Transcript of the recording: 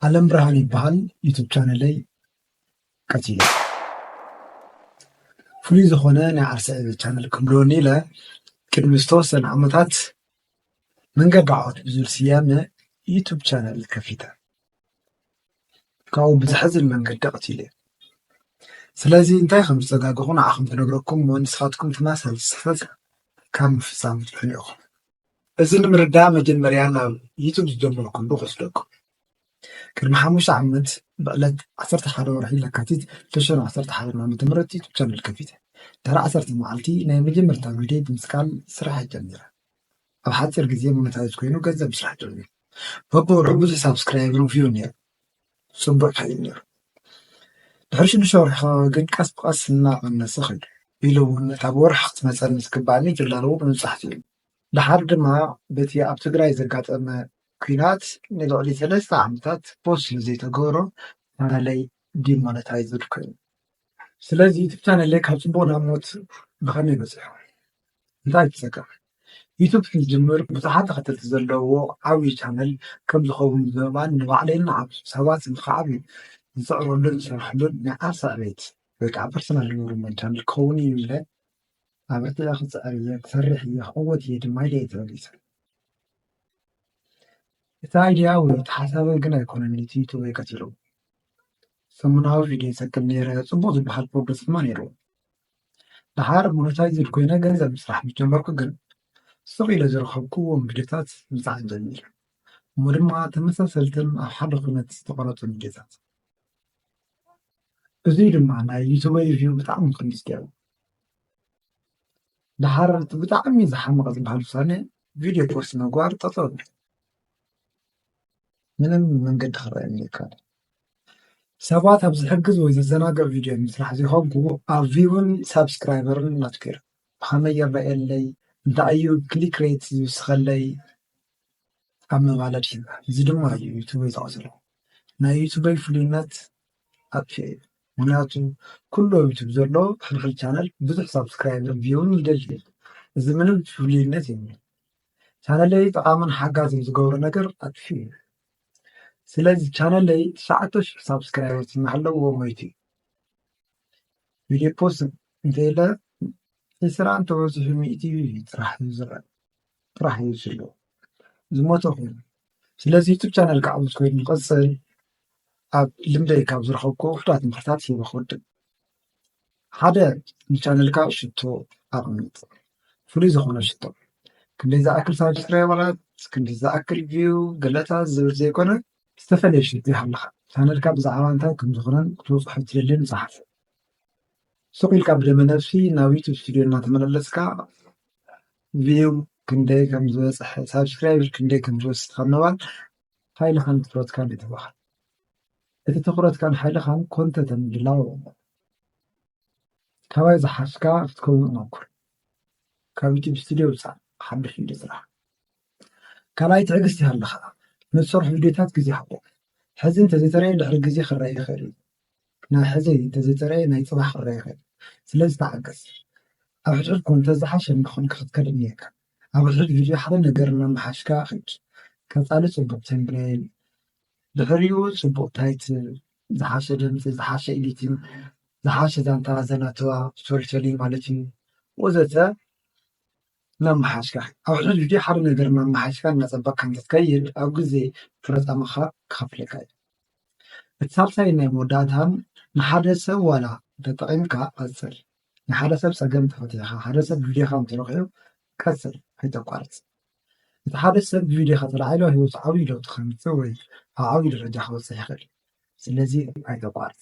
ኣለም ብርሃን ይበሃል። ዩቱብ ቻነለይ ቀቲለ። ፍሉይ ዝኾነ ናይ ዓርሰ ዕቤት ቻነል ክምልወኒ ኢለ ቅድሚ ዝተወሰነ ዓመታት መንገዲ ዓወት ብዝብል ስያመ ዩቱብ ቻነል ከፊተ። ካብኡ ብዘሕዝን መንገዲ ቀቲለ። ስለዚ እንታይ ከም ዝፀጋገኹ ንዓኹም ክነግረኩም እሞ ንስኻትኩም ተመሳሳሊ ስሕተት ካብ ምፍፃም ትድሕኑ ኢኹም። እዚ ንምርዳእ መጀመርያ ናብ ዩቱብ ዝጀመርኩሉ ክወስደኩም። ቅድሚ ሓሙሽተ ዓመት ብዕለት ዓሰርተ ሓደ ወርሒ ለካቲት ክልተ ሽሕን ዓሰርተ ሓደን ዓመተ ምህረት ዩቱብ ቻነል ከፊተ። ድሕሪ ዓሰርተ መዓልቲ ናይ መጀመርታ ቪድዮ ብምስቃል ስራሕ ጀሚረ። ኣብ ሓፂር ግዜ ሞነታይዝ ኮይኑ ገንዘብ ምስራሕ ጀሚሩ። በብወርሑ ብዙሕ ሳብስክራይብን ቪውን ነይሩ። ፅቡቅ ከይድ ነይሩ። ድሕሪ ሽዱሽተ ወርሒ ከባቢ ግን ቀስ ብቀስ እናቐነሰ ከይዱ። ኢሉ እውን እታ ብወርሒ ክትመፀኒ ዝግባኣኒ ትላልዎ ብምብፃሕ እዩ። ደሓር ድማ በቲ ኣብ ትግራይ ዘጋጠመ ኲናት ንልዕሊ ሰለስተ ዓመታት ፖስት ንዘይተገብሮ ቻነለይ ዲሞነታይዝድ ኮይኑ። ስለዚ ዩቱብ ቻነለይ ካብ ፅቡቅ ናብ ሞት ብኸመይ በፂሑ? እንታይ እቲ ፀገም? ዩቱብ ክጅምር ብዙሓት ተኸተልቲ ዘለዎ ዓብዪ ቻነል ከም ዝኸውን ብምእማን ንባዕለይን ንዓብ ሰባት ንኽዓብዩ ዝፅዕረሉን ዝሰርሐሉን ናይ ዓርሰ ዕቤት ወይ ከዓ ፐርሰናል ዲቨሎፕመንት ቻነል ክኸውን እዩ ኢለ ኣበርቲዐ ክፅዕር እየ፣ ክሰርሕ እየ፣ ክዕወት እየ ድማ ኢለ እየ ተበጊሰ። እቲ ኣይድያ ወይ እቲ ሓሳበይ ግን ኣይኮነን ነቲ ዩቱበይ ቀቲሉ። ሰሙናዊ ቪድዮ ይሰቅል ነይረ፣ ፅቡቕ ዝበሃል ፕሮግረስ ድማ ነይርዎ። ደሓር ሞነታይዝድ ኮይነ ገንዘብ ምስራሕ ምስ ጀመርኩ ግን ስቕ ኢለ ዝረኸብኩዎም ቪድዮታት ምፅዓን ጀሚረ። እሞ ድማ ተመሳሰልትን ኣብ ሓደ ኩነት ዝተቐረፁ ቪድዮታት። እዙይ ድማ ናይ ዩቱበይ ቪው ብጣዕሚ ክቅንስ ገይሩ። ደሓር እቲ ብጣዕሚ ዝሓመቐ ዝበሃል ውሳነ ቪድዮ ፖስት ምግባር ጠጠው ኣቢሉ። ምንም መንገዲ ክረኣየኒ ኣይከኣለን። ሰባት ኣብ ዝሕግዝ ወይ ዘዘናግዕ ቪድዮ ምስራሕ ዘይኮንኩ ኣብ ቪውን ሳብስክራይበርን እናትኩረ። ብኸመይ ይረኣየለይ? እንታይ እዩ ክሊክ ሬት ዝውስኸለይ? ኣብ ምባል ኣድሂበ። እዚ ድማ እዩ ዩቱበይ ዝቐተሎ። ናይ ዩቱበይ ፍሉይነት ኣጥፊኤ። ምኽንያቱ ኩሉ ኣብ ዩቱብ ዘሎ ሕድሕድ ቻነል ብዙሕ ሳብስክራይበርን ቪውን ይደሊ። እዚ ምንም ፍሉይነት የብሉን። ቻነለይ ጠቓምን ሓጋዝን ዝገብሮ ነገር ኣጥፊኡ እዩ። ስለዚ ቻነለይ ትሽዓተ ሽሕ ሳብስክራይበርስ እናሃለዎ ሞይቱ እዩ። ቪድዮ ፖስት እንተኢለ ዒስራ እንተበዚሑ ሚእቲ ጥራሕ እዩ ዝረአ፣ ጥራሕ እዩ ዝህልዎ፣ ዝሞተ ኮይኑ። ስለዚ ዩቱብ ቻነል ክዓብት ኮይኑ ንቐፅል ኣብ ልምደይ ካብ ዝረኸብኩ ውሑዳት ምኽርታት ሂበ ክወድእ። ሓደ ንቻነልካ ሽቶ ኣቐምጥ፣ ፍሉይ ዝኾነ ሽቶ፣ ክንደይ ዝኣክል ሳብስክራይበራት፣ ክንደይ ዝኣክል ቪው፣ ገለታት ዝብል ዘይኮነ ዝተፈለየ ሽቶ ይሃልኻ። ቻነልካ ብዛዕባ እንታይ ከም ዝኾነን ክትበፅሖ እትደልን ጸሓፍ። ስቕ ኢልካ ብደመ ነፍሲ ናብ ዩቱብ ስቱድዮ እናተመላለስካ ቪው ክንደይ ከም ዝበፅሐ፣ ሳብስክራይበር ክንደይ ከም ዝወስድ ካብ ምባል ሓይልኻን ትኹረትካን ይትባሃል። እቲ ትኹረትካን ሓይልኻን ኮንተንት ምድላው እሞ ካባይ ዝሓሽካ ክትከውን ሞክር። ካብ ዩቱብ ስቱድዮ ውፃእ፣ ሓድሽ ቪድዮ ስራሕ። ካልኣይ ትዕግስቲ ይሃልኻ። ንዝሰርሑ ቪድዮታት ግዜ ሃቦም። ሕዚ እንተዘይተረየ ድሕሪ ግዜ ክረአ ይኽእል እዩ። ናይ ሕዚ እንተዘይተረየ ናይ ፅባሕ ክረአ ይኽእል። ስለዚ ተዓገስ። ኣብ ሕድሕድ ኮንተንት ዝሓሸ ንኽትከድ እኒአካ። ኣብ ሕድሕድ ቪድዮ ሓደ ነገር እናመሓሽካ ኺድ። ቀፃሊ ፅቡቕ ተምብኔል፣ ድሕሪኡ ፅቡቕ ታይትል፣ ዝሓሸ ድምፂ፣ ዝሓሸ ኤዲቲንግ፣ ዝሓሸ ዛንታ፣ ዘናተዋ፣ ስቶሪቴሊንግ ማለት እዩ፣ ወዘተ እናመሓሽካ። ኣብ ሕድሕድ ቪድዮ ሓደ ነገር እናመሓሽካ እናፀበቕካ እንተትከይድ ኣብ ግዜ ፍረ ፃማኻ ክኸፍለካ እዩ። እቲ ሳልሳይ ናይ መወዳእታን ንሓደ ሰብ ዋላ እንተጠቒምካ ቀፅል። ንሓደ ሰብ ፀገም ተፈቲሕካ፣ ሓደ ሰብ ቪድዮኻ እንተረኺቡ ቀፅል፣ ኣይተቋርፅ። እቲ ሓደ ሰብ ቪድዮኻ ተላዒሉ ኣብ ህይወቱ ዓብዪ ለውጢ ከምፅእ ወይ ኣብ ዓብዪ ደረጃ ክበፅሕ ይኽእል እዩ። ስለዚ ኣይተቋርፅ።